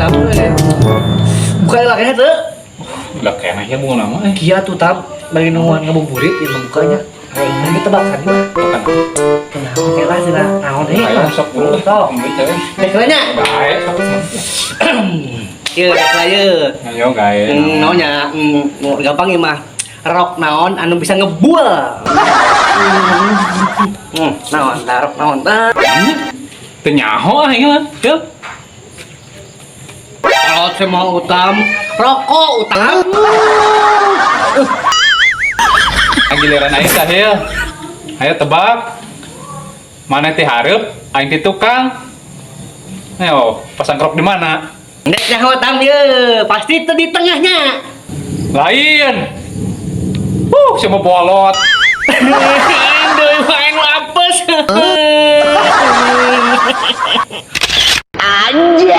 Utam. Buka lakanya tuh. Udah kayaknya ya bunga nama eh. Kia tuh tam bagi nungguan ngabuburit ya membukanya. Ayo kita tebakan ya. Tebakan. Nah, oke lah sih naon eh. Ayo sok buru. Sok. Rek nya. Bae sok. Ieu rek lah ye. Ayo gae. Naonnya, gampang ya mah. Rok naon anu bisa ngebul. Naon, tah rok naon tah. Teu nyaho ah ieu mah. Yeuh. Kalau saya mau utam, rokok utam. Giliran aing tah ieu. Ayo tebak. Mana ti hareup, aing ti tukang. Ayo, pasang krok di mana? Nek nyaho tam ye, pasti itu di tengahnya. Lain. Semua bolot. Aduh, main apes. Anjay.